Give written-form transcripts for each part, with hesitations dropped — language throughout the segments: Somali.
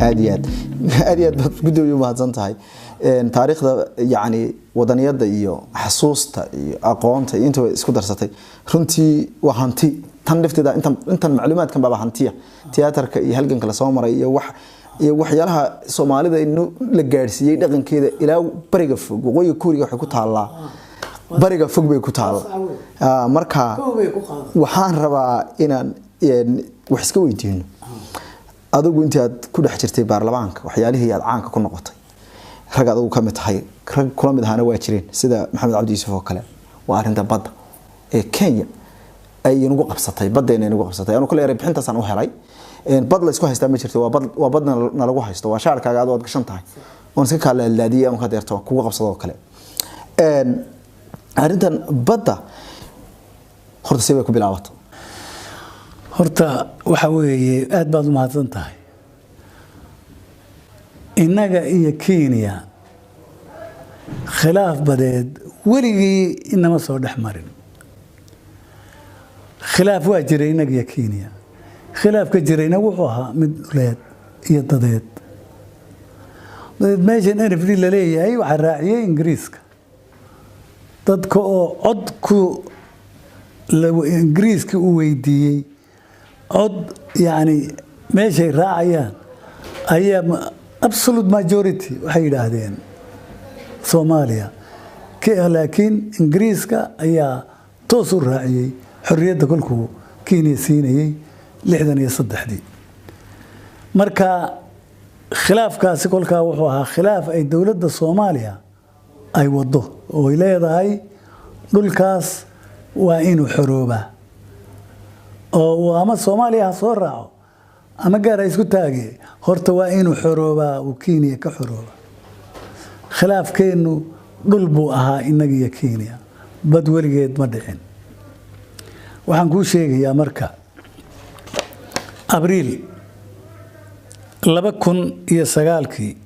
Aad iyo aad, aad iyo aad baad, gudoomiye, umahadsan tahay. Taariikhda, yacni wadaniyada iyo xasuusta iyo aqoonta iyo intaba isku darsatay, runtii waa hanti. Tan lafteeda, intan macluumaadkan baaba hantiya. Tiyaatarka iyo halganka lasoo maray iyo wax iyo waxyaalaha Soomaalida in la gaadhsiiyey dhaqankeeda ilaa bariga fog, Waqooyiga Kuuriga waxay ku taallaa, bariga fog bay ku taallaa. Marka waxaan rabaa inaan wax iska weydiino adigu intii aad ku dhex jirtay baarlamaanka, waxyaalihii aad caanka ku noqotay. Rag adigu ka mid tahay, rag kula mid ahaana waa jireen, sida Maxamed Cabdi Yuusuf oo kale, waa arrinta badda ee Kenya ay inagu qabsatay, baddeena inagu qabsatay. Anu kale eray bixintaasaan u helay. Bad la isku haystaa ma jirto, waa bad, waa badna nalagu haysto, waa shaarkaaga aad waad gashan tahay oon iska kaa laadlaadiyay ama ka deerto kugu qabsado oo kale. Arrintan badda horta see bay ku bilaabatay? Horta waxa weeye, aad baad u mahadsan tahay. Innaga iyo Kenya khilaaf badeed weligii inama soo dhex marin. Khilaaf waa jiray innaga iyo Kenya, khilaafka jirayna wuxuu ahaa mid dhuleed iyo dadeed. Dadeed meeshan NFD laleeyahay waxaa raaciyey Ingiriiska, dadka oo cod ku Ingiriiska u weydiiyey cod, yacni meeshay raacayaan ayaa absolute majority waxay yidhaahdeen Soomaaliya. Laakiin Ingiriiska ayaa toos u raaciyey xorriyadda kolkuu Kenya siinayey 63-dii. Marka khilaafkaasi kolkaa wuxuu ahaa khilaaf ay dowladda Soomaaliya ay wado oo ay leedahay dhulkaas waa inuu xoroobaa oo uu ama Soomaaliya ha soo raaco ama gaar ha isku taage, horta waa inuu xoroobaa, uu Kenya ka xoroobaa. Khilaafkeennu dhul buu ahaa innaga iyo Kenya, bad weligeed ma dhicin. Waxaan kuu sheegayaa, marka Abriil 2009-kii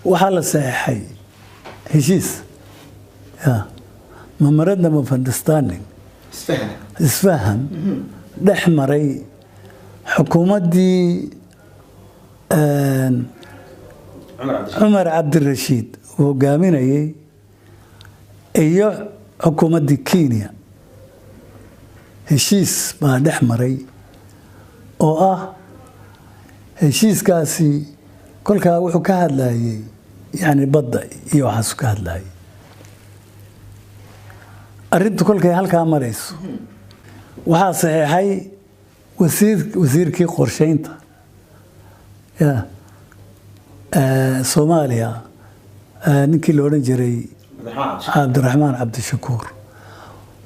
waxaa la saxeexay heshiis ya memorandum of understanding, isfaham dhex maray xukuumaddii Cumar Cabdirashiid uu hogaaminayey iyo xukuumaddii Kenya. Heshiis baa dhex maray oo ah heshiiskaasi kolkaa wuxuu ka hadlayey yani badda iyo waxaasu ka hadlayay. Arrintu kolkay halkaa marayso, waxaa saxeexay wasiirkii qorsheynta ya Soomaaliya, ninkii la odhan jiray Cabdiraxmaan Cabdishakuur.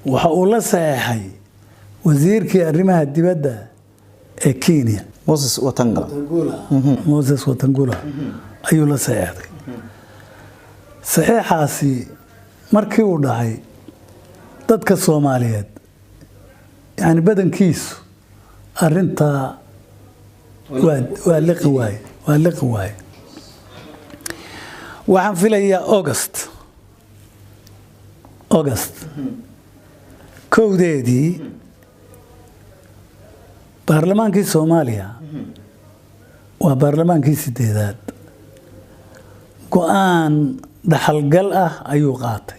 Waxa uu la saxeexay wasiirkii arrimaha dibadda ee Kenya, Moses Wetangula. Moses Wetangula ayuu la saxeexday. Saxeexaasi markii uu dhacay, dadka Soomaaliyeed yani badankiisu arintaa waa liqi waaye, waa liqi waaye. Waxaan filayaa August 1-deedii baarlamaankii Soomaaliya, waa baarlamaankii sideedaad, go-aan dhaxalgal ah ayuu qaatay.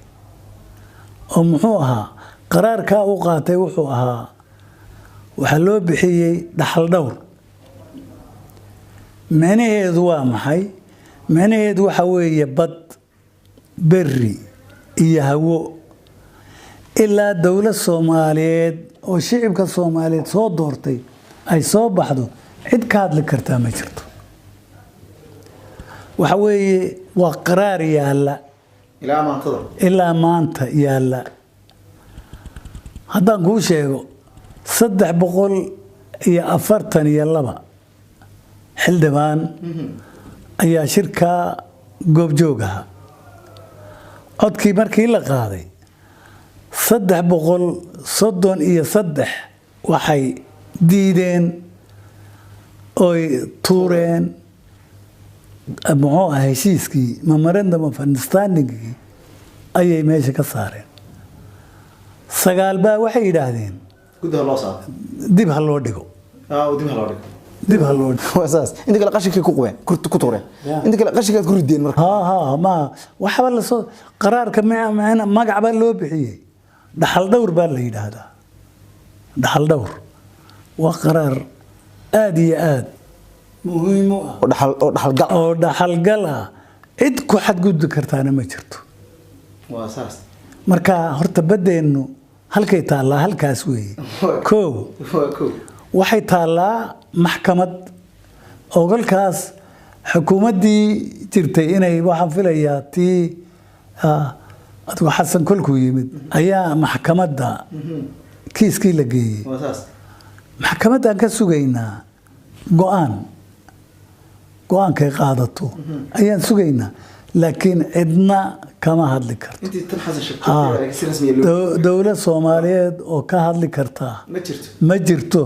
Oo muxuu ahaa qaraarkaa uu qaatay? Wuxuu ahaa, waxaa loo bixiyey dhaxal dhowr. Micnaheedu waa maxay? Micnaheedu waxa weeye bad, berri iyo hawo ilaa dowlad Soomaaliyeed oo shicibka Soomaaliyeed soo doortay ay soo baxdo, cid ka hadli kartaa ma jirto. Waxa weeye waa qaraar yaalla ilaa maantada. Ilaa maanta yaalla. Haddaan kuu sheego, 342 xildhibaan ayaa shirkaa goobjoog ahaa. Codkii markii la qaaday, 333 waxay diideen oy tuureen, muxuu ah, heshiiskii memorandum of understandingkii ayay meesha ka saareen. 9 baa waxay yidhaahdeen guddiga loo saaro, dib ha loo dhigo. Dib ha loo dhigo. Dib ha loo Waa saas. Inta kale qashinkay ku qubeen, ku tuureen. Inta kale qashinkaad ku rideen marka. Ha, ma waxba lasoo qaraarka magac baa loo bixiyey, Dhaxal Dhowr baa la yidhaahdaa. Dhaxal Dhowr waa qaraar aada iyo aada muhiim u ah oo dhaxal, oo dhaxalgal ah. Oo dhaxalgal ah, cid ku xadgudbi kartaana ma jirto. Waa saas. Marka horta baddeennu halkay taallaa halkaas weeye, koow. Waa kow. Waxay taallaa maxkamad oo kolkaas xukuumaddii jirtay inay, waxaan filayaa tii adigu Xasan kolkuu yimid ayaa maxkamadda kiiskii la geeyey. Waa saas. Maxkamaddaan ka sugaynaa go-aan, go-aankay qaadato ayaan sugaynaa, laakiin cidna kama hadli karto. Intii tan Xasan Sheekh si rasmi ah loo Dowlad Soomaaliyeed oo ka hadli kartaa ma jirto. Ma jirto.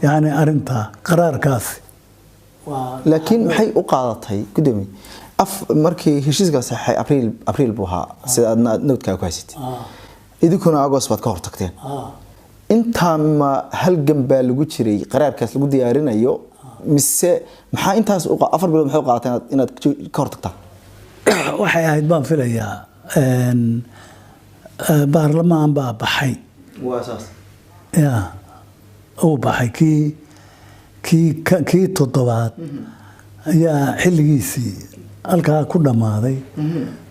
Yani arintaa qaraarkaasi waa Laakiin maxay u qaadatay, gudoomiye, af markii heshiiska saxay Abriil buu ahaa, sida aadna note-kaa ku haysatay, idinkuna Agost baad ka hortagteen. Intaa ma halgan baa lagu jiray qaraarkaas lagu diyaarinayo, mise maxaa intaas 4 bilood maxay u qaadatay inaad ka hortagtaan? Waxay ahayd baan filayaa baarlamaan baa baxay. Waa saas. Ya, uu baxay kii toddobaad ayaa xilligiisii halkaa ku dhammaaday.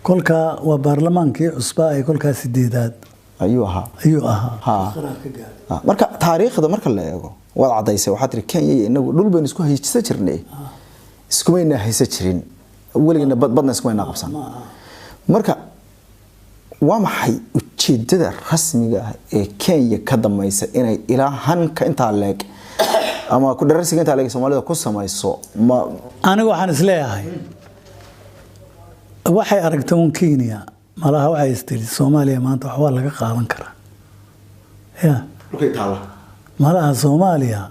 Kolkaa waa baarlamaankii cusbaa ee kolkaa sideedaad ayuu ahaa. Ayuu ahaa. Ha. Marka taariikhda marka la eego, waad cadaysay, waxaad tiri Kenya iyo inagu dhul baynu isku haysan jirnay, iskumayna haysan jirin weligana, badna iskumayna qabsan. Marka waa maxay ujeedada rasmiga ah ee Kenya ka dambaysa inay ilaa hanka intaa leeg ama ku dhararsiga intaa leeg Soomaalida ku samayso ma? Anigu waxaan isleeyahay waxay aragtay un Kenya malaha, waxay istiri Soomaaliya maanta waxbaa laga qaadan karaa ya. Dhulkay taala. Malaha Soomaaliya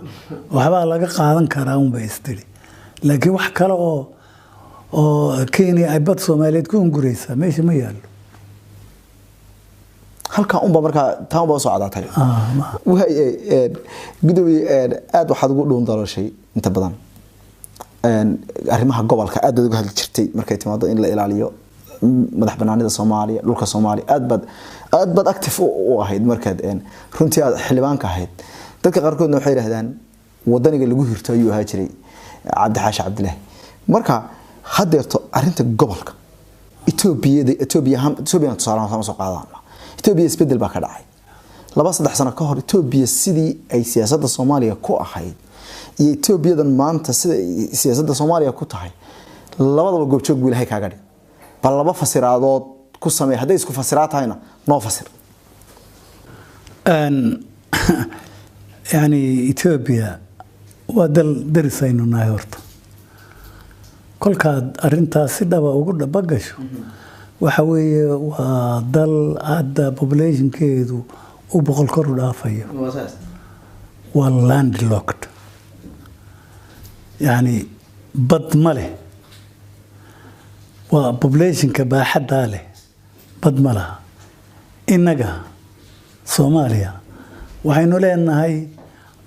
waxbaa laga qaadan karaa unbay istiri, laakiin wax kale oo Kenya ay bad Soomaaliyeed ku hungureysaa meesha ma yaallo. Halkaa unba markaa taa unba usoo cadaatay. Ah, Waay, gudoomiye, aad waxaad ugu dhuun dalashay inta badan arrimaha gobolka, aad baad uga hadli jirtay markay timaado in la ilaaliyo madax banaanida Soomaaliya, dhulka Soomaaliya. Aad baad active u ahayd markaad runtii aad xildhibaanka ahayd. Dadka qaarkoodna waxay yidhahdaan wadaniga lagu hirto ayuu ahaa jiray Cabdi Xaashi Cabdilaahi. Marka haddeerto arrinta gobolka Etoobiyada, Etoobiya, Etoobiyana tusaale ahaan soo qaadana, Etoobiya isbedel baa ka dhacay 2-3 sano ka hor. Etoobiya sidii ay siyaasadda Soomaaliya ku ahayd iyo Etoobiyadan maanta sida ay siyaasadda Soomaaliya ku tahay, labadaba goobjoog buu Ilaahay kaaga dhig. Bal laba fasiraadood ku samee, hadday isku fasiraa tahayna noo fasir. Yani Etoobiya waa dal deris aynu nahay. Horta kolkaad arintaas si dhaba ugu dhaba gasho, waxa weeye waa dal hadda populationkeedu uu 100 kor u dhaafayo, waa landlocked, yani bad ma leh. Waa populationka baaxaddaa leh, bad ma laha. Innaga Soomaaliya waxaynu leenahay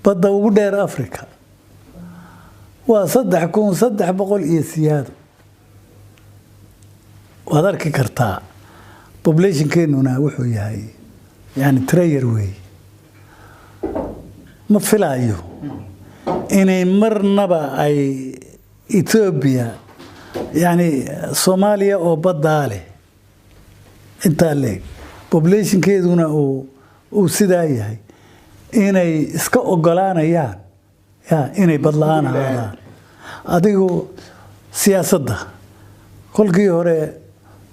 badda ugu dheer Africa, waa 3300 iyo siyaado. Waad arki kartaa populationkeenuna wuxuu yahay, yani trayer weeye. Ma filaayo inay marnaba ay Etoobiya, yani Soomaaliya oo baddaa leh intaa leeg, populationkeeduna uu sidaa yahay, inay iska ogolaanayaan ya inay bad la-aan ahaadaan. Adigu siyaasadda kolkii hore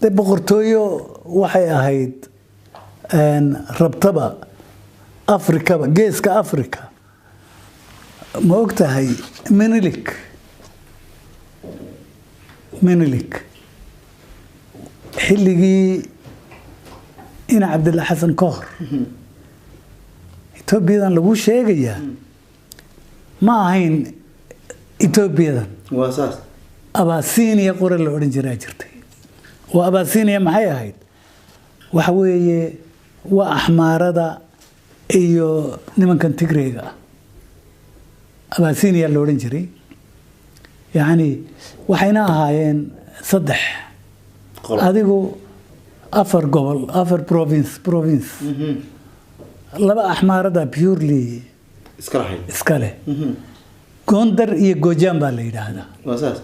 dee boqortooyo waxay ahayd rabtaba Afrikaba, geeska Africa. Ma og tahay Minilik xilligii ina Cabdilla Xasan ka hor, Etoobiyadan lagu sheegayaa ma ahayn Etoobiyadan. Waa saas. Abasinia qore la odhan jiraa jirtay. Oo Abasinia maxay ahayd? Waxa weeye waa Axmaarada iyo nimankan Tigreyga ah. Abasinia la odhan jiray. Yacni waxayna ahaayeen saddex Qolo. Adigu afar gobol, afar province. Laba axmaarada purely iska lahayd. Iska leh. Gondar iyo Gojaam baa la yidhaahdaa. Waa saas.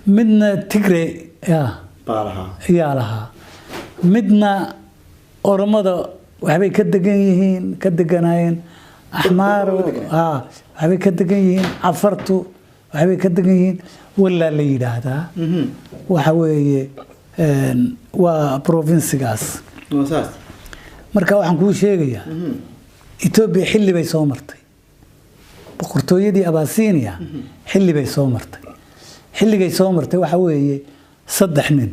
Midna Tigre ya baa lahaa. Ayaa lahaa. Midna Oromada waxbay ka degan yihiin, ka deganaayeen Axmaaro. Oromada deganaa? Ha, waxbay ka degan yihiin. Cafartu waxbay ka degan yihiin, walaa la yidhaahdaa. Waxa weeye waa provincigaas. Waa saas. Marka waxaan kuu sheegayaa, Etoobiya xilli bay soo martay. Boqortooyadii Abasinia xilli bay soo martay. Xilligay soo martay waxa weeye saddex nin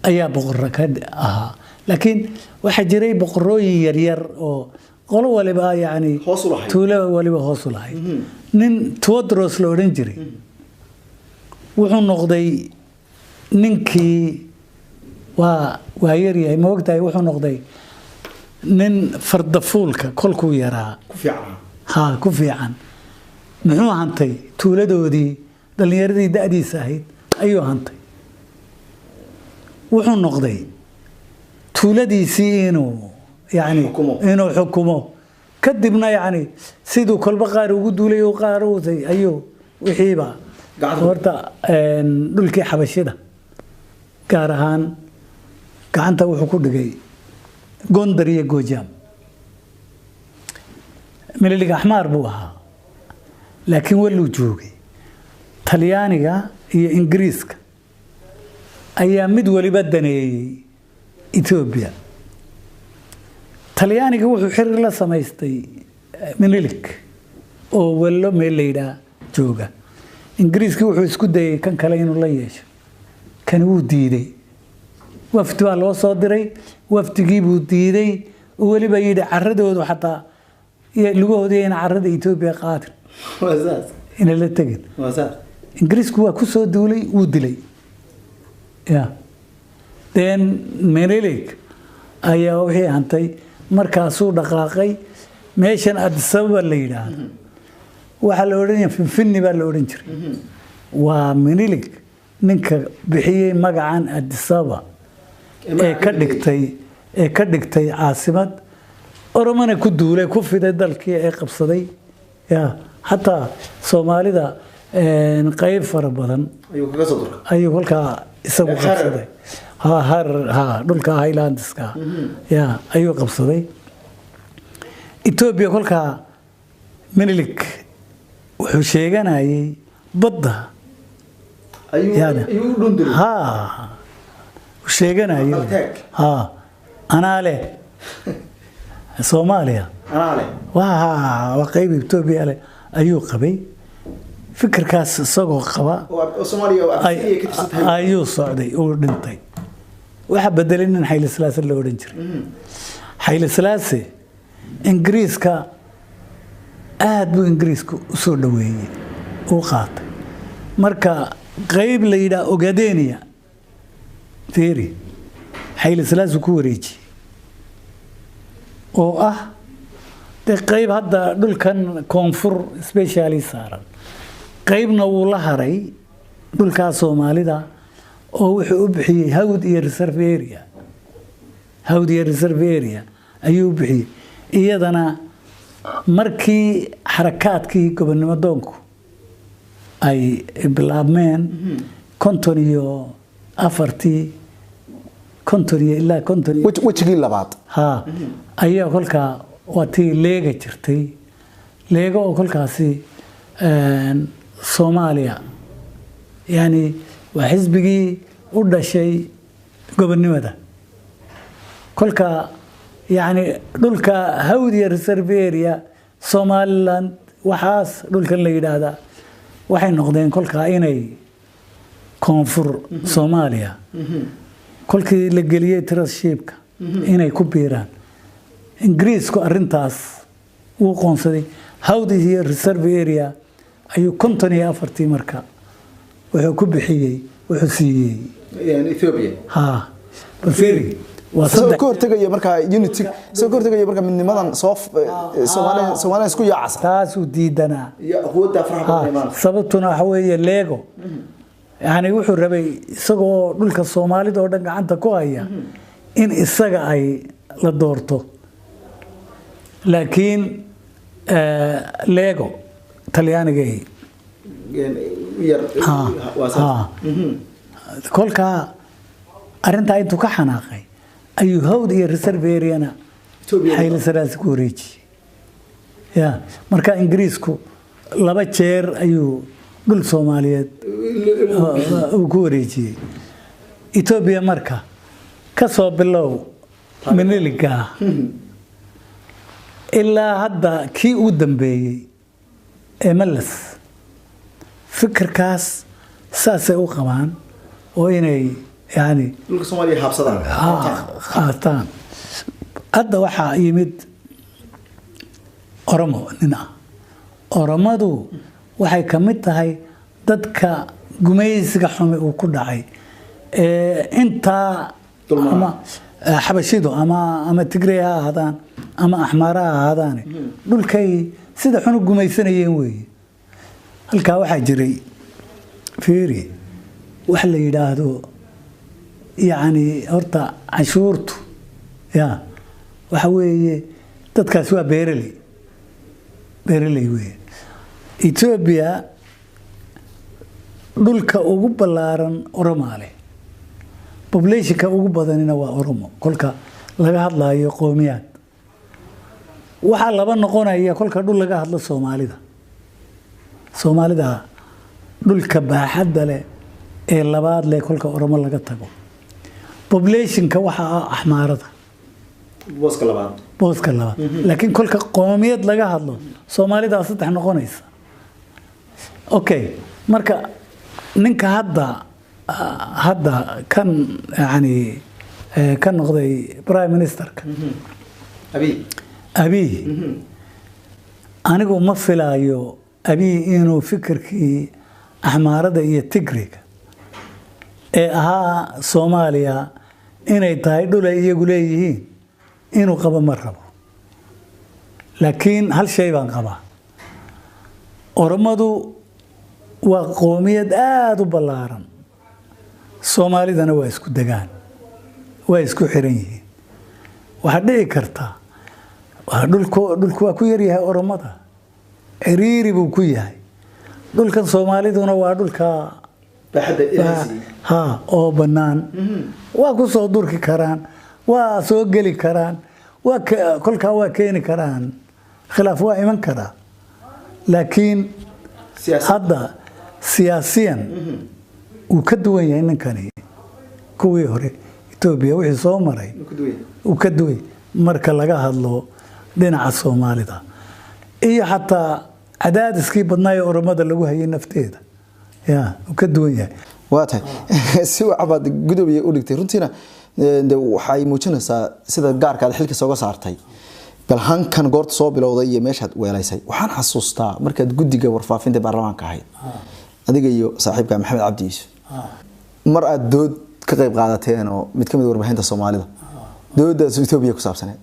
ayaa boqorra ka ahaa, laakiin waxaa jiray boqorooyin yaryar oo qolo waliba yacni hoos u lahayd. Tuulo waliba hoos u lahayd. Nin Tewodros la odhan jiray wuxuu noqday ninkii waa yaryahay, ma ogtahay, wuxuu noqday nin fardafuulka kolkuu yaraa ku fiican. Ha, ku fiican. Muxuu hantay? Tuuladoodii dhallinyaradii da'diisa ahayd ayuu hantay. Wuxuu noqday tuuladiisii inuu yani Xukumo. Inuu xukumo. Kadibna yani siduu kolba qaar ugu duulay oo qaar u watay ayuu wixiiba Gacanta ku- horta dhulkii Xabashida gaar ahaan gacanta wuxuu ku dhigay Gondar iyo Goojaam. Mililig axmaar buu ahaa, laakiin waluu joogay. Talyaaniga iyo Ingiriiska ayaa mid waliba daneeyey Etoobiya. Talyaaniga wuxuu xiriir la samaystay Minilik oo Wello meel la yidhaah jooga. Ingiriiskii wuxuu isku dayey kan kale inuu la yeesho, kani wuu diiday. Wafdi baa loo soo diray, wafdigii buu diiday oo weliba yidhi caradoodu xataa iyo lugahoodu ina carada Etoobiya qaadin. Waa saas. Ina la tegin. Waa saas. Ingiriisku waa ku soo duulay, wuu dilay. Ya then Minilik ayaa wixii hantay. Markaasuu dhaqaaqay. Meeshan Addis Ababa la yidhaahdo waxaa la odhanaya Finfinni baa la odhan jiray. Waa Minilik ninka bixiyey magacan Addis Ababa ee ka dhigtay caasimad. Oromana ku duulay, ku fiday dalkii ee qabsaday. Ya xataa Soomaalida qayb fara badan ayuu kaga soo durka. Ayuu kolkaa isagu Harar. qabsaday. Ha, Harar, ha, dhulka highlandska ya ayuu qabsaday. Etoobiya kolkaa Minilik wuxuu sheeganayay badda. Ayuu Yani. ayuu u dhundiray. Ha, uu sheeganayo. Aqal. Ha, anaa leh Soomaaliya. Anaa leh. Waa qayb Etoobiya leh ayuu qabay. Fikirkaas isagoo qaba oo Soomaaliya oo Abisiiniya ka tirsan tahay ayuu socday, uu dhintay. Waxaa bedelay nin Xayli Silaase la odhan jiray. Xayli Silaase Ingiriiska aad buu Ingiriiska u soo dhoweeyey, uu qaatay. Marka qayb la yidhaha Ogadenia fiiri Xayli Silaase ku wareejiyey oo ah dee qayb hadda dhulkan koonfur specially saaran. Qaybna wuu la haray dhulkaa Soomaalida oo wuxuu u bixiyey Hawd iyo reserve area. Hawd iyo reserve area ayuu u bixiyey. Iyadana markii xarakaadkii gobonnimo doonku ay bilaabmeen 54-tii, 50 iyo ilaa 50 iyo Wejigii labaad. Ha, ayaa kolkaa waa tii Leega jirtay. Leega oo kolkaasi Soomaaliya yani waa xisbigii u dhashay gobonnimada. Kolka yani dhulka Hawd iyo reserve area, Somaliland, waxaas dhulkan la yidhaahdaa waxay noqdeen kolkaa inay koonfur Soomaaliya kolkii la geliyey trusteeshipka inay ku biiraan. Ingiriisku arintaas wuu qoonsaday. Hawd iyo reserve area ayuu 54-tii marka wuxuu ku bixiyey, wuxuu siiyey Yani Ethiopia. Ha, bal fiiri. Waa Isagoo saddex ka hortegaya markaa unity, isagoo ka hortegaya markaa midnimadan soo Soomaaliya, Soomaaliya isku yaacasa taasuu diidanaa. Iyo awoodda faraha badan imaanaysa. Sababtuna waxa weeye Leego yani wuxuu rabay isagoo dhulka Soomaalida oo dhan gacanta ku haya in isaga ay la doorto, laakiin Leego Talyaanigay yar waa saas. Kolkaa arrintaa intuu ka xanaaqay ayuu Hawd iyo reserve areana Ethiopia. Xayla Salaasi ku wareejiyey. Ya marka Ingiriisku laba jeer ayuu dhul Soomaaliyeed uu ku wareejiyey Etoobiya. Marka ka soo bilow Miniliga ilaa hadda kii ugu dambeeyey ee Malas, fikirkaas saasay u qabaan oo inay yani dhulka Soomaaliya habsadaan. Qaataan. Hadda waxaa yimid Oromo nin ah. Oromadu waxay ka mid tahay dadka gumaysiga xumi uu ku dhacay ee intaa Dulmana. Ama Xabashidu ama Tigrey ha ahaadaan ama Axmaara ha ahaadaan, dhulkay sida xun u gumaysanayeen weeye. Halkaa waxaa jiray, fiiri, wax la yidhaahdo yacni horta canshuurtu ya waxa weeye dadkaasi waa beeraley, beeraley weeye. Etoobiya dhulka ugu ballaaran Oromaa leh, populationka ugu badanina waa Oromo. Kolka laga hadlayo qowmiyaad, waxaa laba noqonaya kolka dhul laga hadlo Soomaalida. Soomaalida dhulka baaxadda leh ee labaad leh kolka Oromo laga tago. Populationka waxaa ah Axmaarada booska labaad. Booska labaad. Laakiin kolka qoomiyad laga hadlo, Soomaalidaa saddex noqonaysa. Okay, marka ninka hadda kan yani ka noqday prime ministerka, Abiy. Abiy, anigu ma filaayo Abiy inuu fikirkii Axmaarada iyo Tigriga ee ahaa Soomaaliya inay tahay dhul ay iyagu leeyihiin inuu qabo ma rabo. Laakiin hal shay baan qabaa: Oromadu waa qoomiyad aada u ballaaran, Soomaalidana waa isku degaan, waa isku xiran yihiin. Waxaa dhici karta waa dhulku waa ku yaryahay Oromada, ciriiri buu ku yahay dhulkan. Soomaaliduna waa dhulka baaxadda Ilaahay siiyey. Ha, oo bannaan, waa ku soo durki karaan, waa soo geli karaan, waa kolkaa waa keeni karaan khilaaf, waa iman karaa. Laakiin siyaasad hadda siyaasiyan uu ka duwan yahay ninkani kuwii hore. Etoobiya wixii soo maray uu ka duwan yahay. Uu ka duwan marka laga hadlo dhinaca Soomaalida iyo xataa cadaadiskii badnaa ee Oromada lagu hayay nafteeda, ya uu ka duwan yahay. Waa tahay, si wacan baad gudoomiye u dhigtay. Runtiina de waxay muujinaysaa sida gaarka aad xilka sooga saartay. Bal hankan goorta soo bilowday iyo meeshaad weelaysay. Waxaan xasuustaa markaad guddiga warfaafinta baarlamaanka ahayd, adiga iyo saaxiibka Maxamed Cabdi Yuusuf, mar aad dood ka qayb qaadateen oo mid ka mid warbaahinta Soomaalida, doodaas Etoobiya ku saabsaneed.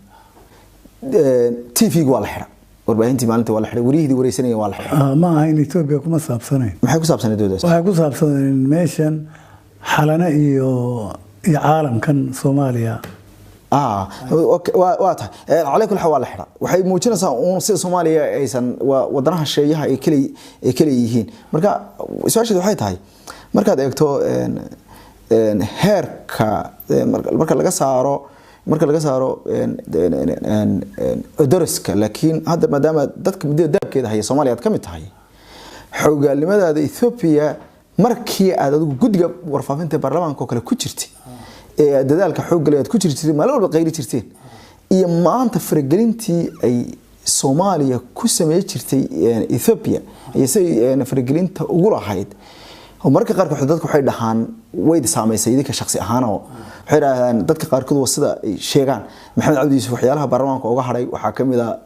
TV-ga waa la xidha, warbaahintii maalinta waa la xidhay, wariyihii wareysanaya waa la xidhay. Ma ahayn, Etoobiya kuma saabsanayn. Maxay ku saabsaneed doodaas? Waxay ku saabsaneen meeshan Xalane iyo caalamkan Soomaaliya. Okay, waa tahay. Calaa kulli xaal waa la xidha. Waxay muujinaysaa uun sida Soomaaliya aysan waa wadanaha shisheeyaha ay kala yihiin. Marka su-aasheedu waxay tahay, markaad eegto een, heerka marka laga saaro een, een, een, een, odoriska, laakiin hadda maadaama dadka muddada daabkeeda haya Soomaaliya aad ka mid tahay, xogaalnimadaada Ethiopia markii aad adigu guddiga warfaafinta baarlamaanka oo kale ku jirtay ee aad dadaalka xoogga leh aad ku jirtay, maalin walba qayli jirteen, iyo maanta faragelintii ay Soomaaliya ku sameey jirtay Ethiopia iyo say faragelinta ugu lahayd, oo mararka qaarkood dadku waxay dhahaan wayd saameysay idinka shakhsi ahaan, oo waxay dhahaan dadka qaarkood waa sida ay sheegaan Maxamed Cabdi Yuusuf waxyaalaha baarlamaanka uga hadhay waxaa ka mid ah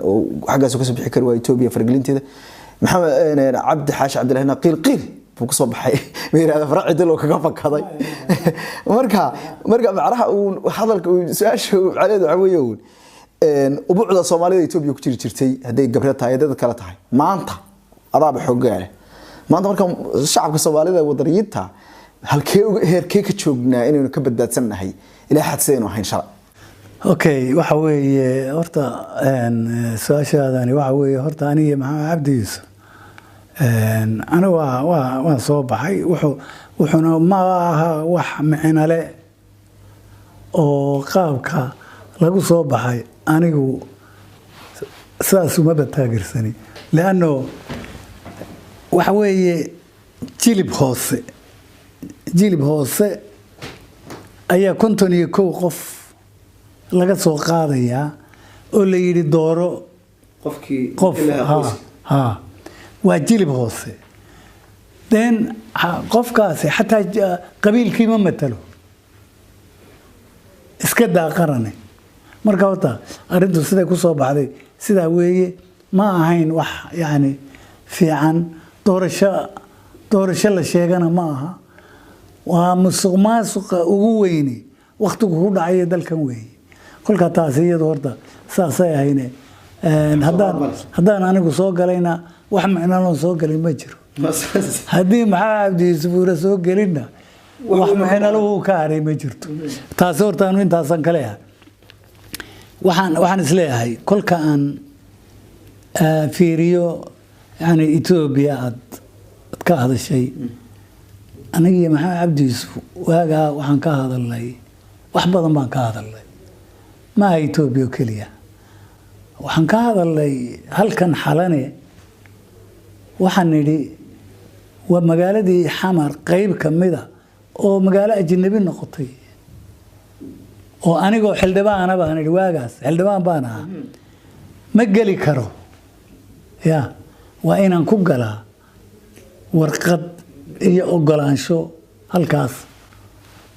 oo xaggaas ka soo bixi kari waa Ethiopia faragelinteeda. Maxamed Cabdi Xaashi Cabdilahina qiil qiil Buu kusoo baxay, ma yirahda faraci dil oo kaga fakaday. Marka macnaha uu hadalka uu su-aasha macnaheedu waxa weeye uun ubuucda Soomaalida Etoobiya ku jiri jirtay, hadday gabre tahay, dad kale tahay, maanta adaaba xoog leh. Maanta marka shacabka Soomaalida wadaniyiinta halkee heerkee ka joognaa inaynu ka badbaadsannahay ilaa xad sidaynu ahayn shalay? Okay, waxa weeye horta su-aashaadani waxa weeye horta aniga Maxamed Cabdi Yuusuf aniga waa waan soo baxay. Wuxuuna ma aha wax micnale oo qaabka lagu soo baxay. Anigu sidaas umaba taageersani, leanno waxa weeye jilib hoose ayaa 51 qof laga soo qaadayaa oo la yidhi dooro qofkii qof. Ha, waa jilib hoose. Then qofkaasi xataa qabiilkii ma matalo, iska daa qarane. Marka horta arrintu siday ku soo baxday sidaa weeye. Ma ahayn wax yacni fiican. Doorasho la sheegana ma aha, waa musuq maasuqa ugu weyni wakhtigu ku dhacayo dalkan weeye. Kolka taasi iyadu horta saasay ahayne. Haddaan anigu soo galayna wax micnaloon soo galin ma jiro. Haddii Maxaa Cabdi Yuusuf uuna soo gelinna wax micnalo uu ka haray ma jirto. Taasi horta anu intaasan ka leeyahay. Waxaan isleeyahay kolka aan fiiriyo yani Etoobiya aad ka hadashay, aniga iyo Maxamed Cabdi Yuusuf waagaa waxaan ka hadalnay wax badan baan ka hadalnay. Ma aha Etoobiya oo keliya. Waxaan ka hadalnay halkan Xalane. Waxaan nidhi waa magaaladii Xamar qeyb ka mida oo magaalo ajnabi noqotay, oo anigoo xildhibaana baan idhi, waagaas xildhibaan baan ahaa, ma geli karo, ya waa inaan ku galaa warqad iyo ogolaansho halkaas.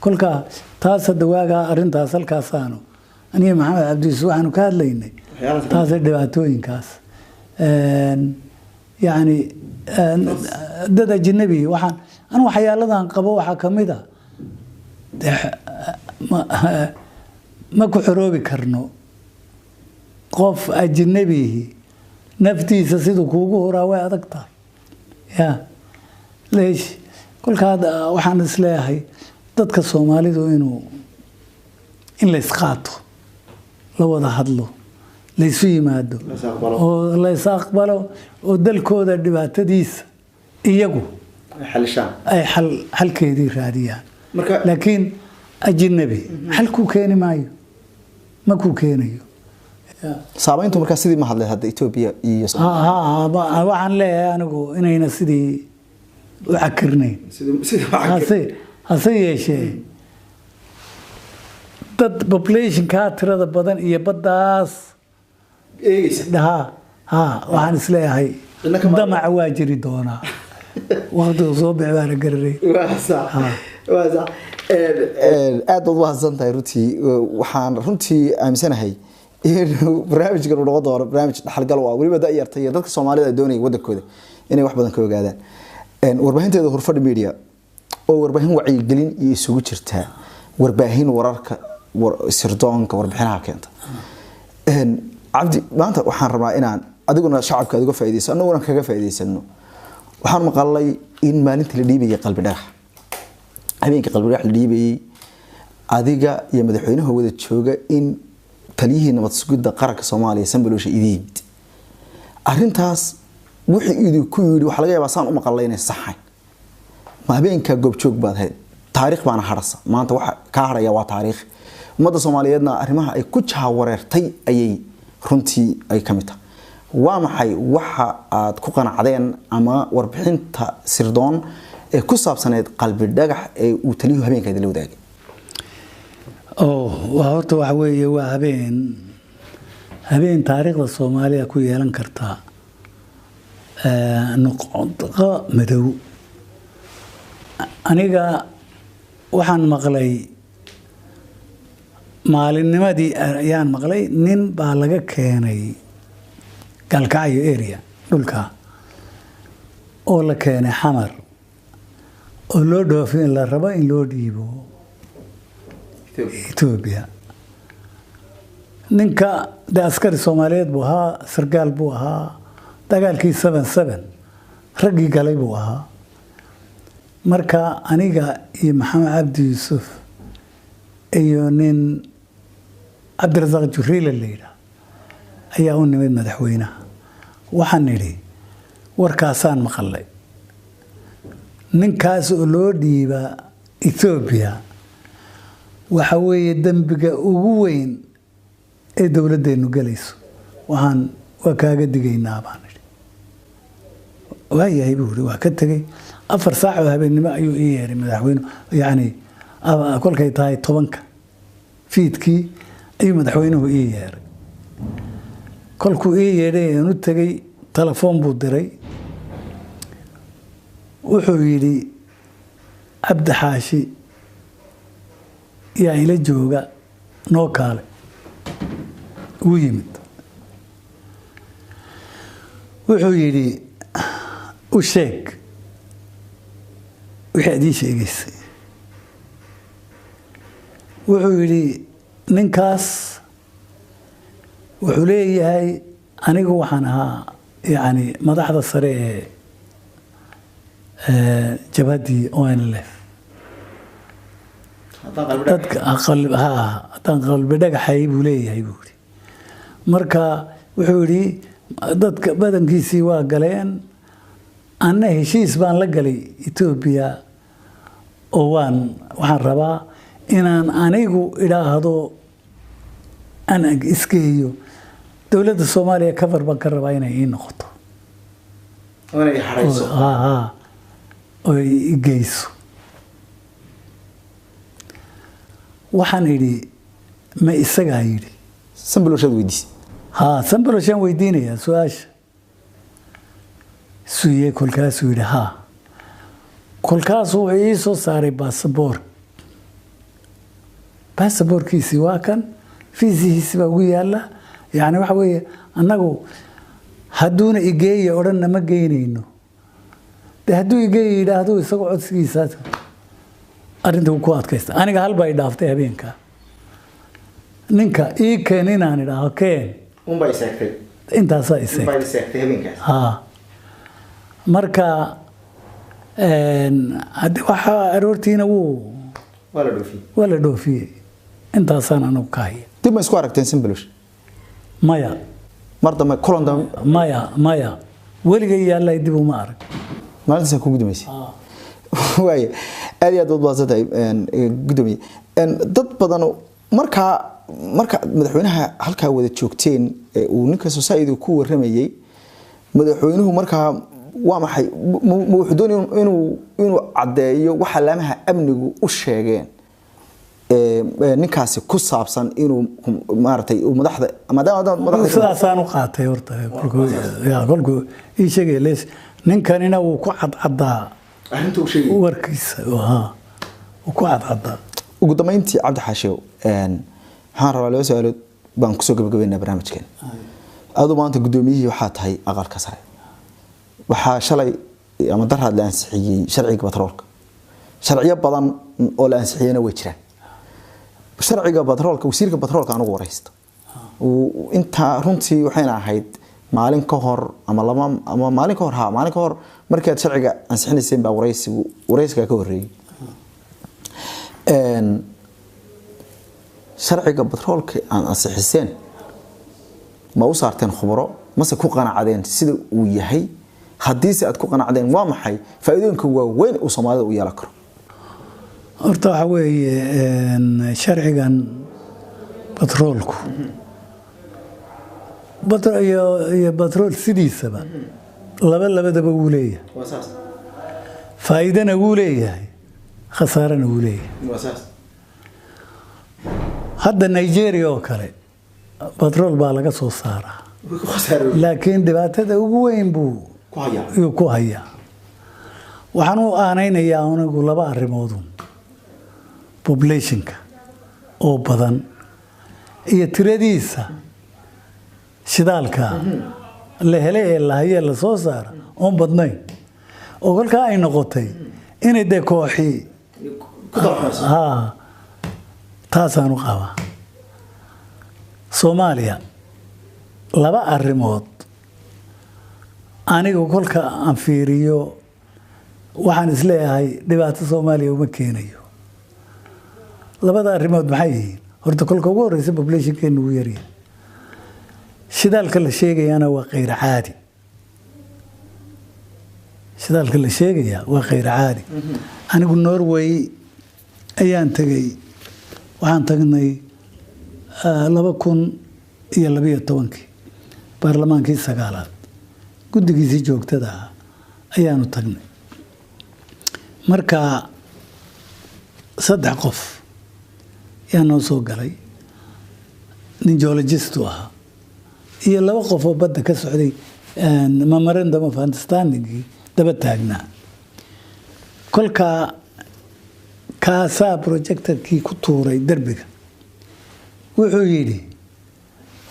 Kolka taas hadda waagaa arrintaas halkaasaanu aniga Maxamed Cabdi Yuusuf waxaanu ka hadlaynay taasay dhibaatooyinkaas yacni dad ajnabi. Waxaan anu waxyaaladan qabo waxaa ka mid a dee ma ku xoroobi karno qof ajnabihi naftiisa siduu kuugu huraa, way adag tahay. Ya leesh kolka hadda waxaan isleeyahay dadka Soomaalidu in la isqaato, la wada hadlo, laysu yimaado oo la is aqbalo oo dalkooda dhibaatadiisa iyagu ay xalkeedii raadiyaan. Laakiin ajnabi xal kuu keeni maayo, ma kuu keenayo. Saameyntu markaa sidii ma hadlay hadda Etoobiya iyo Ha, waxaan leeyahay anigu inayna sidii u cakirnayn. Hase yeeshee dad populationkaa tirada badan iyo baddaas ha, waxaan isleeyahay damaca waa jiri doonaa, waqtigu soo bixi baana garanay. Waa sax, aad baad umahadsan tahay. Runtii waxaan runtii aaminsanahay inuu barnaamijkan uu noqon doono barnaamij dhaxalgal ah, weliba da'yarta iyo dadka Soomaalida ay doonaya wadankooda inay wax badan ka ogaadaan. Warbaahinteeda Hurfadhi Media oo warbaahin wacyigelin iyo isugu jirta warbaahin wararka sirdoonka warbixinaha keenta. Cabdi, maanta waxaan rabaa inaan adiguna shacabka aad uga faa'iideyso, annaguna kaga faa'iideysano. Waxaan maqalay in maalintii la dhiibayay Qalbi Dhagax, habeenkii Qalbi Dhagax la dhiibayay, adiga iyo madaxweynaha wada jooga in taliyihii nabad sugidda qaranka Soomaaliya Sanbaloosha idin yimid. Arrintaas wuxuu idinku yidhi waxaa laga yaabaa saan u maqalay inay saxayn. Ma habeenkaa goobjoog baad ahayd? Taariikh baana harasa maanta, waxa kaa haraya waa taariikh. Ummadda Soomaaliyeedna arrimaha ay ku jahawareertay ayay runtii ay ka mid tahay. Waa maxay waxa aad ku qanacdeen ama warbixinta sirdoon ee ku saabsaneyd Qalbi Dhagax ee uu taliyuhu habeenka idinla wadaagay? Oo waa horta waxa weeye waa habeen taariikhda Soomaaliya ku yeelan kartaa nuqdo madow. Aniga waxaan maqlay maalinnimadii ayaan maqlay nin baa laga keenay Gaalkacyo area dhulka oo la keenay Xamar. Oo loo dhoofin la rabo in loo dhiibo Etoobiya. Ninka de askari Soomaaliyeed buu ahaa, sargaal buu ahaa, dagaalkii 77 raggii galay buu ahaa. Marka aniga iyo Maxamed Cabdi Yuusuf iyo nin Cabdirasaaq Juriile la yidhaah ayaa u nimid madaxweynaha. Waxaan nidhi, warkaasaan maqalay, ninkaas oo loo dhiiba Etoobiya waxa weeye dembiga ugu weyn ee dowladdeennu gelayso, waxaan waa kaaga digaynaa, baan idhi. Waayahay, buu yidhi. Waa ka tegey. 4 saac oo habeennimo ayuu ii yeeray madaxweyne, yacni kolkay tahay 10-ka fiidkii ayuu madaxweynuhu ii yeeray. Kolkuu ii yeedhay aan u tegey, telefoon buu diray. Wuxuu yidhi, "Cabdi Xaashi yaa ila jooga, noo kaale." Wuu yimid. Wuxuu yidhi, "U sheeg wixii aad ii sheegaysay." Wuxuu yidhi, "Ninkaas wuxuu leeyahay anigu waxaan ahaa yacni madaxda sare ee jabhaddii ONLF, dadka ha haddaan qalbi dhagaxay buu leeyahay," buu yidhi. Marka wuxuu yidhi, "Dadka badankiisii waa galeen, anna heshiis baan la galay Etoobiya oo waxaan rabaa inaan anigu idhaahdo aan isgeeyo dowladda Soomaaliya, cover baan ka rabaa inay ii noqoto ha oo i geyso." Waxaan idhi, "Ma isagaa yidhi?" Sanbalooshaad weydiisay? Haa, Sanbaloshaan weydiinayaa su-aasha suye. Kolkaasuu yidhi, "Haa." Kolkaasuu wuxuu ii soo saaray baasaboor. Baasaboorkiisii waa kan, fiisihiisi baa ugu yaalla. Yacni waxa weeye, annagu hadduuna igeeya odhanna ma geynayno. De hadduu igeeya yidhaahdo, isagoo codsigiisaas arrinta ku adkaysta. Aniga hal baa i dhaaftay habeenka, ninka ii keen inaan idhaaho keen. Unbaa iseegtay. Intaasaa iseegtay. Iseegtay habeenkaas. Haa, marka haddi waxa aroortiina wuu waa la dhoofiyey. Waa la dhoofiyey. Intaasaan anigu ka haya. Dib ma isku aragteen Sanbalosh? Maya. Mar dambe, kulan dambe? Maya, maya, weligay yaallay dib uma arag. Maalintaasa kugu dambeysay. Waaya, aad iyo aad baad mahadsan tahay, gudoomiye. Dad badan markaa, marka madaxweynaha halkaa wada joogteen ee uu ninka society ku waramayay, madaxweynuhu markaa waa maxay? Ma wuxuu doonaya inuu caddeeyo waxa laamaha amnigu u sheegeen ninkaasi ku saabsan inuu maaragtay uu madaxda, maadaama madaxda Sidaasaan u qaatay horta kolkuu ii sheegay lees, ninkanina wuu ku cadcadaa arrinta uu sheegay warkiisa. Haa, wuu ku cadcadaa. Ugu dambeyntii, Cabdi Xaashiyow, waxaan rabaa laba su-aalood baan kusoo gabagabeynaa barnaamijkeen. Adu maanta guddoomiyihii waxaa tahay aqalka sare. Waxaa shalay ama daraad la ansixiyey sharciga batroolka. Sharciyo badan oo la ansixiyeyna way jiraan. Sharciga batroolka, wasiirka batroolka anugu waraysta intaa runtii waxayna ahayd maalin ka hor ama laba ama maalin ka hor, ha, maalin ka hor markaad sharciga ansixinayseen baa waraysigu, waraysigaa ka horreeyey. Sharciga batroolka aan ansixiseen ma u saarteen khubro, mase ku qanacdeen sida uu yahay? Haddiise aad ku qanacdeen, waa maxay faa'iidooyinka waaweyn uu Soomaalida u yeelan karo? Horta waxa weeye, sharcigan batroolku iyo batrool sidiisaba labadaba wuu leeyahay. Waa saas. Faa'iidana wuu leeyahay, khasaarana wuu leeyahay. Waa saas. Hadda Nigeria oo kale batrool baa laga soo saaraa, laakiin dhibaatada ugu weyn buu ku hayaa. Yuu ku hayaa. Waxaan u aanaynayaa anigu laba arrimoodun: populationka oo badan iyo tiradiisa shidaalka la helay ee la hayee la soo saara oon badnayn, oo kolkaa ay noqotay Inay dee kooxii Ku darxayso. Haa, taasaan u qabaa. Soomaaliya laba arrimood anigu kolka aan fiiriyo waxaan isleeyahay dhibaato Soomaaliya uma keenayo. Labada arrimood maxay yihiin? Horta kolka ugu horeysa, populationkeenu wuu yaryahay, shidaalka la sheegayana waa khayr caadi. Shidaalka la sheegaya waa khayr caadi. Anigu Norway ayaan tegay, waxaan tagnay 2012-kii, baarlamaankii sagaalaad guddigiisii joogtada ah ayaanu tagnay. Marka saddex qof yaa noo soo galay, nin geologist u ahaa iyo laba qof oo badda ka socday, memorandum of understandingii daba taagnaa. Kolka kaasaa projectorkii ku tuuray derbiga. Wuxuu yidhi,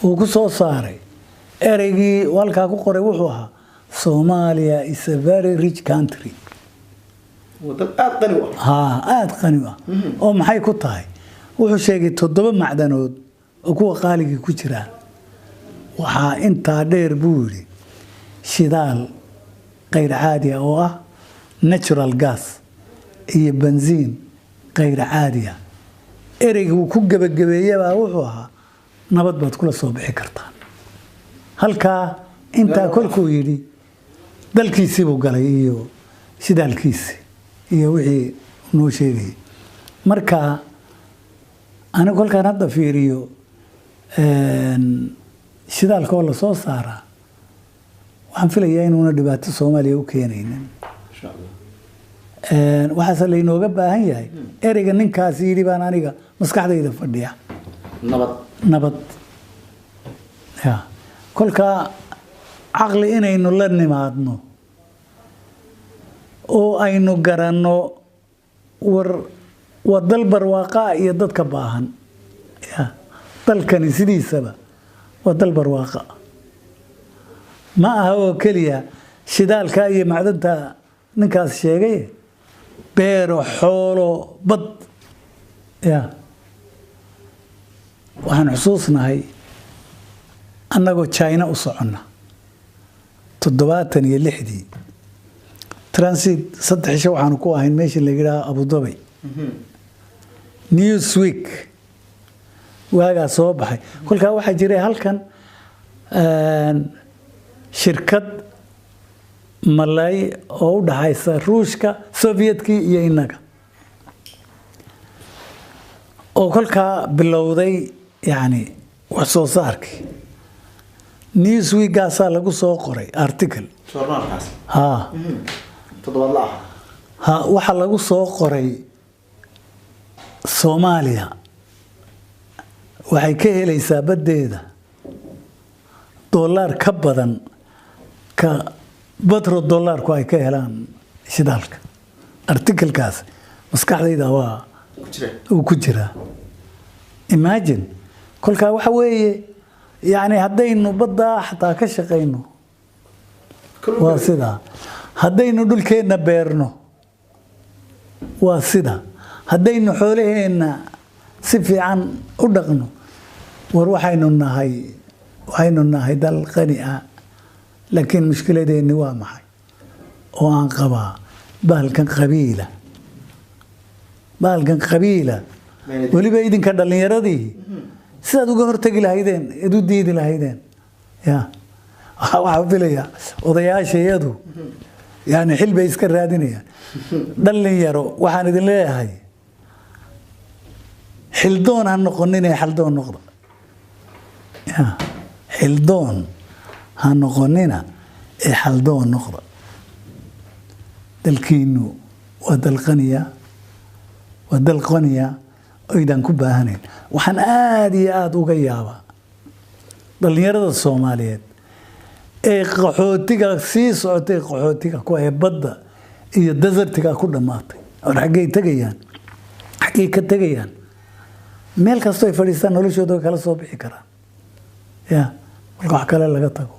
uu ku soo saaray ereygii uu halkaa ku qoray, wuxuu ahaa, "Somalia is a very rich country." Wadan aada qani u ah. Haa, aada qani u ah. Oo maxay ku tahay? Wuxuu sheegay toddoba macdanood oo kuwa qaaligii ku jiraan. Waxaa intaa dheer, buu yidhi, shidaal khayr caadi ah oo ah natural gas iyo benziin khayr caadi ah. Ereyga uu ku gebagabeeyabaa wuxuu ahaa, "Nabad baad kula soo bixi kartaan." Halkaa intaa kolkuu yidhi, dalkiisii buu galay iyo shidaalkiisii iyo wixii noo sheegayay. Marka anigu kolkaan hadda fiiriyo shidaalka oo lasoo saaraa, waxaan filayaa inuuna dhibaato Soomaaliya u keenaynin. Insha Allah. Waxaase laynooga baahan yahay, ereyga ninkaasi yidhi baan aniga maskaxdayda fadhiya. Nabad. Nabad ya. Kolka caqli inaynu la nimaadno oo aynu garanno, war waa dal barwaaqaa iyo dadka baahan ya. Dalkani sidiisaba waa dal barwaaqa, ma aha oo keliya shidaalka iyo macdanta ninkaas sheegay, beero, xoolo, bad ya. Waxaan xusuusnahay annagoo China u soconna 76-dii, transit 3 cisho waxaanu ku ahayn meeshii la yidhaha Abu Dhabi. Newsweek waagaa soo baxay. Kolkaa waxaa jiray halkan shirkad malay oo u dhaxaysa Ruushka, Sovietkii iyo innaga, oo kolkaa bilowday yacni wax soo saarkii. Newsweekgaasaa lagu soo qoray article. Joornaalkaas. Haa. Toddobaadla ah. Ha, waxaa lagu soo qoray Soomaaliya waxay ka helaysaa baddeeda dollar ka badan ka petro dollarku ay ka helaan shidaalka. Articlekaas maskaxdayda waa ku jira. Uu ku jiraa. Imagine, kolkaa waxa weeye, yacni haddaynu baddaa xataa ka shaqayno, waa sidaa. Haddaynu dhulkeenna beerno, waa sida. Haddaynu xoolaheenna si fiican u dhaqno, war waxaynu nahay dal qani ah. Laakiin mushkiladeenni waa maxay oo aan qabaa? Bahalkan qabiila, bahalkan qabiila. Weliba idinka dhallinyaradii sidaad uga hortegi lahaydeen eed u diidi lahaydeen ya. Waxaan filayaa odayaasha iyadu yani xil bay iska raadinayaan. Dhalinyaro, waxaan idin leeyahay, xildoon ha noqonin ee xaldoon noqda ya. Xildoon ha noqonina ee xaldoon noqda. Dalkiinu waa dal qaniya, waa dal qaniya oydaan ku baahanayn. Waxaan aada iyo aada uga yaabaa dhalinyarada Soomaaliyeed ee qaxootiga sii socotay, qaxootiga kuwa ee badda iyo desertiga ku dhammaatay. Or xaggay tegayaan? Xaggay ka tegayaan? Meel kastoo ay fadhiistaan noloshooda way kala soo bixi karaan ya, marka wax kale laga tago.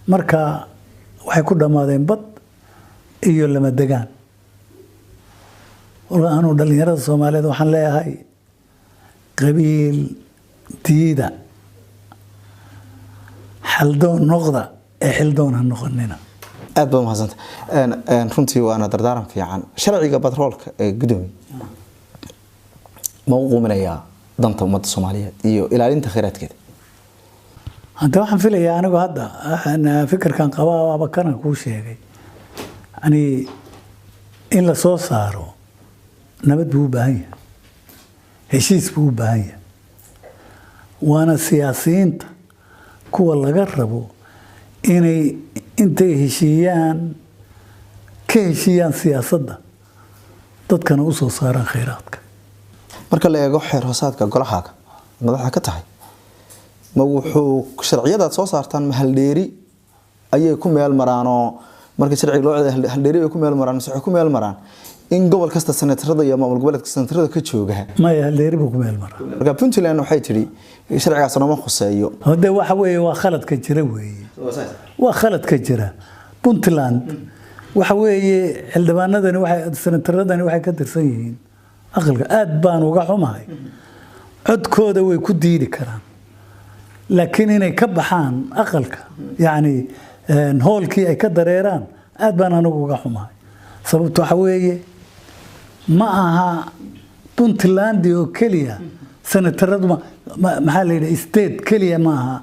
Marka waxay ku dhammaadeen bad iyo lama degaan. Anuu dhalinyarada Soomaaliyeed waxaan leeyahay, qabiil diida, xaldoon noqda ee xildoon ha noqonina. Aad baad mahadsanta runtii, waana dardaaran fiican. Sharciga batroolka ee, gudoomiye, ma u quminayaa danta ummadda Soomaaliyeed iyo ilaalinta kheyraadkeeda? Hadda waxaan filayaa, anigu hadda waxaan fikirkan qabaa waaba kana kuu sheegay, yani in la soo saaro nabad buu u baahan yahay, heshiis buu u baahan yahay, waana siyaasiyiinta kuwa laga rabo inay intay heshiiyaan, ka heshiiyaan siyaasadda, dadkana u soo saaraan kheyraadka. Marka la eego xeer hoosaadka golahaaga madaxda ka tahay, ma wuxuu sharciyadaad soo saartaan ma haldheeri ayay ku meel maraanoo marka sharciga loo codeeyo haldheeri bay ku meel maraan, mise waxay ku meel maraan in gobol kasta senatarada iyo maamul goboleedka senatarada ka jooga? Maya, haldheeri buu ku meel maraa. Marka Puntland waxay tidhi sharcigaas nooma khuseeyo. Hade waxa weeye waa khaladka jira weeye, waa khaladka jira. Puntland waxa weeye xildhibaanadani waxay, senataradani waxay ka tirsan yihiin aqalka. Aad baan uga xumahay, codkooda way ku diidi karaan, laakiin inay ka baxaan aqalka, yacni hoolkii ay ka dareeraan, aad baan anigu uga xumahay. Sababto waxa weeye ma aha Puntland oo keliya senataradu, maxaa la yidhaha, state keliya ma aha,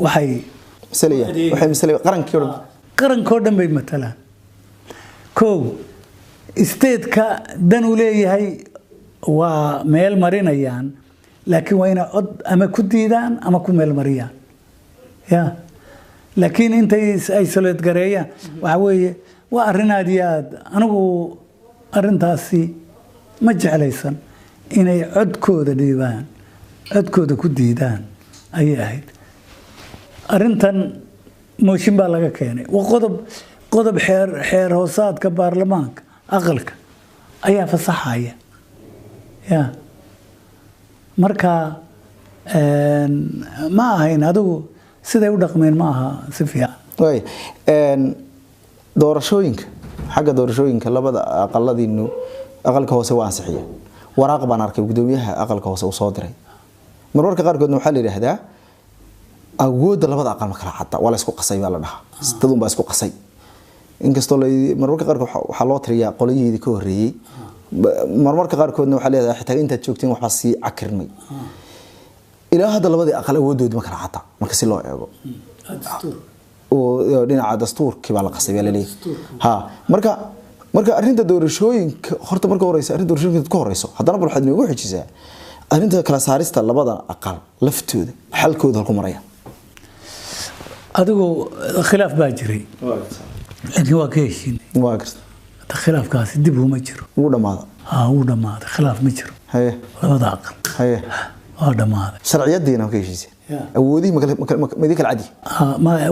waxay masalaya, waxay masalaya qarankii oo dhan. Qarankoo dhan bay matalaan. Kow, stateka dan uu leeyahay waa meel marinayaan, laakiin waa inay cod ama ku diidaan ama ku meel mariyaan ya, laakiin intay isolate gareeyaan waxa weeye waa arrin aad iyo aad anigu arrintaasi ma jeclaysan. Inay codkooda dhiibaan, codkooda ku diidaan ayay ahayd. Arrintan mooshin baa laga keenay. Waa qodob xeer hoosaadka baarlamaanka aqalka ayaa fasaxaya ya. Marka ma ahayn, adigu siday u dhaqmeen ma aha si fiican. Waay doorashooyinka, xagga doorashooyinka labada aqaladiinu, aqalka hoose waa ansixiya. Waraaq baan arkay gudoomiyaha aqalka hoose uu soo diray. Marmarka qaarkoodna waxaa la yidhaahdaa awoodda labada aqal ma kala cadda, waa la isku qasay baa la dhahaa, dadun baa isku qasay. Inkastoo marmarka qaarkood waxaa loo tiriyaa qolyihiidii ka horreeyey, marmarka qaarkoodna waxaa leedahay xitaa intaad joogteen waxbaa sii cakirmay. Ilaa hadda labadii aqal awooddoodi ma kala cadda marka si loo eego oo dhinaca dastuurkii baa la qasay baa laleeyahay. Ha, marka arrinta doorashooyinka horta marka horeysa, arrinta doorashooyinka ka horeyso, haddana bal waxaad inoogu xijisaa arrinta kala saarista labada aqal laftooda, xalkooda halku maraya. Adigu khilaaf baa jiray, laakiin waa ka heshiinay. Waa garta. Hadda khilaafkaasi dib uma jiro. Wuu dhamaada. Ha, wuu dhammaaday, khilaaf ma jiro. Labada aqal waa dhammaaday. Sharciyadiina ma ka heshiiseen? Awoodihii ma idin kala cadi?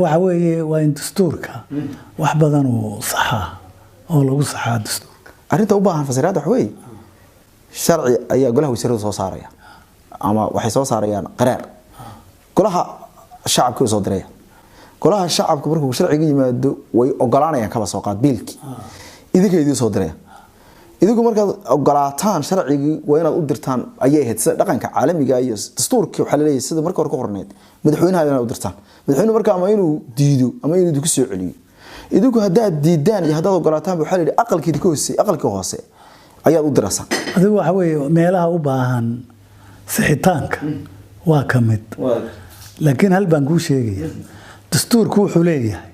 Waxa weeye waa in dastuurka wax badan uu saxaa oo lagu saxaa dastuurka. Arrinta u baahan fasiraadda waxa weeye sharci ayaa golaha wasiiradu soo saaraya ama waxay soo saarayaan qaraar, golaha shacabka u soo diraya. Golaha shacabka markuu sharciga yimaado way ogolaanayaan, kaba soo qaad biilkii idinka idiin soo diraya. Idinku markaad ogolaataan sharcigii waa inaad u dirtaan ayay ahayd sida dhaqanka caalamiga iyo dastuurkii. Waxaa laleeyahay sida marka hore ku qorneyd madaxweynaha inaad u dirtaan. Madaxweynuhu marka ama inuu diido ama inuu idinku soo celiyo. Idinku haddaad diidaan iyo haddaad ogolaataan, waxaa la yidhi aqalkii idinka hoose, aqalkii hoose ayaad u diraysaa. Adigu waxa weeye meelaha u baahan sixitaanka waa ka mid, laakiin hal baan kuu sheegaya. Dastuurku wuxuu leeyahay,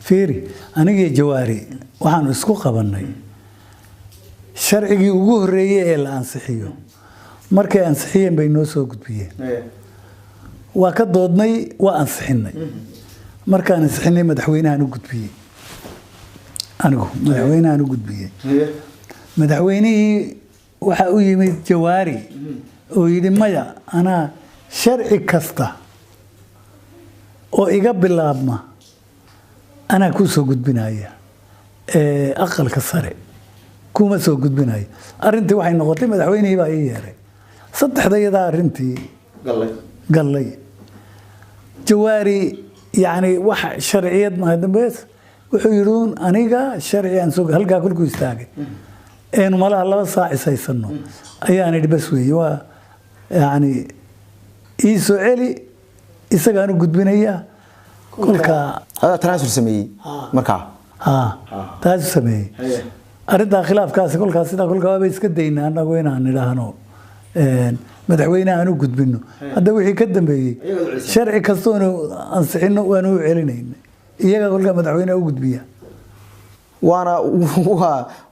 fiiri, anigii Jawaari waxaanu isku qabannay sharcigii ugu horreeyey ee la ansixiyo. Markay ansixiyeen bay noo soo gudbiyeen, waa ka doodnay, waa ansixinay. Markaan ansixinay madaxweynahan u gudbiyey, anigu madaxweynahan u gudbiyey. Madaxweynihii waxa u yimid Jawaari oo yidhi maya, anaa sharci kasta oo iga bilaabma anaa kuu soo gudbinaya ee aqalka sare kuma soo gudbinayo. Arrintii waxay noqotay madaxweynihii baa ii yeeray, saddexda iyadaa arrintii gallay. Jawaari yacni wax sharciyad ma dambees, wuxuu yidhi uun aniga sharci aan soo halkaa kolkuu istaagay. Eenu malaha 2 saac is haysano ayaan idhi, bas weeye, waa yacni ii soo celi, isagaan u gudbinayaa kolka. Adaa tanaasul sameeyey markaa? Ha, taasu sameeyey arrintaa khilaafkaasi. Kolkaas sidaa kolkaa waaba iska daynaa annagu inaan idhaahno madaxweyne aan u gudbino. Hadda wixii ka dambeeyey, sharci kastoonu ansixino waanu u celinayna iyaga, kolkaa madaxweyneha u gudbiya. Waana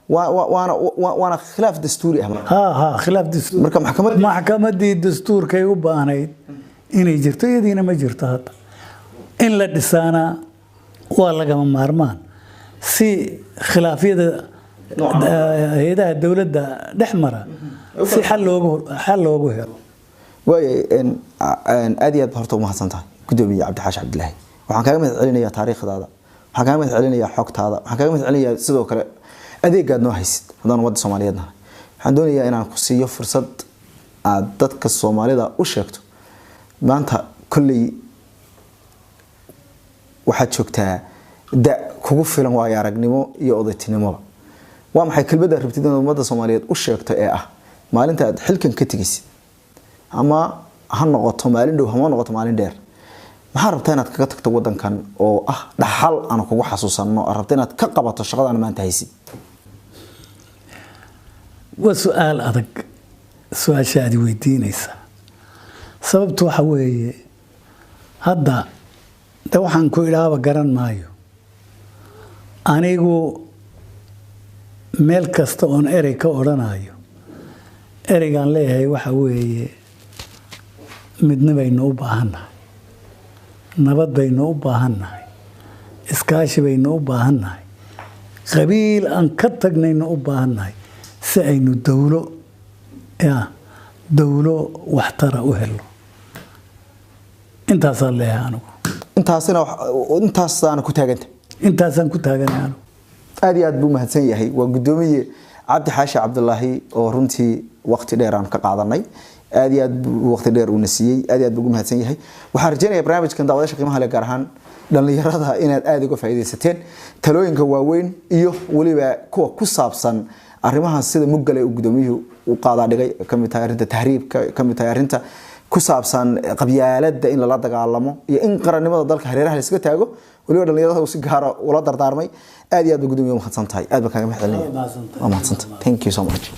waa waana waana khilaaf dastuuri ah marka. Ha, khilaaf dastuur. Marka maxkamadii dastuurkay u baahnayd inay jirto, iyadiina ma jirto hadda. In la dhisaana waa lagama maarmaan si khilaafyada hay-adaha dowladda dhex mara si xal loogu helo. Waaya, aad iyo aad ba horta umahadsan tahay, gudoomiye Cabdixaashi Cabdilaahi. Waxaan kaaga mahad celinayaa taariikhdaada, waxaan kaaga mahad celinayaa xogtaada, waxaan kaaga mahad celinayaa sidoo kale adeegaad noo haysid haddaan ummadda Soomaaliyeed nahay. Waxaan doonayaa inaan ku siiyo fursad aad dadka Soomaalida u sheegto. Maanta kolley waxaad joogtaa da kugu filan waayo aragnimo iyo odaytinimoba. Waa maxay kelmadda rabtid inaad ummadda Soomaaliyeed u sheegto ee ah maalinta aad xilkan ka tegaysid, ama ha noqoto maalin dhow, hama noqoto maalin dheer? Maxaa rabtaa inaad kaga tagto wadankan oo ah dhaxal aan kugu xasuusanno, aad rabta inaad ka qabato shaqadan maanta haysid? Waa su-aal adag su-aasha aad weydiinaysaa. Sababtu waxa weeye, hadda de waxaan ku idhaaba garan maayo. Anigu meel kasta oon erey ka odhanayo, ereygaan leeyahay waxa weeye: midna baynu u baahannahay, nabad baynu u baahannahay, iskaashi baynu u baahannahay, qabiil aan ka tagnaynu u baahannahay si aynu dowlo ya dowlo waxtara u helo. Intaasaan leeyahay anigu. Intaasina intaasaana ku taaganta? Intaasaan ku taaganahay anigu. Aad iyo aad buu mahadsan yahay. Waa gudoomiye Cabdi Xaashi Cabdulaahi oo runtii waqti dheer aan ka qaadanay. Aad iyo aad buu waqti dheer uuna siiyey, aad iyo aad buu ugu mahadsan yahay. Waxaan rajeynayaa barnaamijkan, daawadayaasha qiimaha leh, gaar ahaan dhallinyarada, inaad aada uga faa'iidaysateen talooyinka waaweyn iyo weliba kuwa ku saabsan arrimaha sida muggale uu gudoomiyuhu u qaadaa dhigay, kamid tahay arrinta tahriibka, kamid tahay arrinta ku saabsan qabyaaladda in lala dagaalamo iyo in qarannimada dalka hareeraha la iska taago. Weliba dhallinyarada uu si gaara ula dardaarmay. Aad iyo aad ba gudoomiye mahadsan tahay, aad baan kaaga mahad celinaya. Waa mahadsantahay, thank you so much.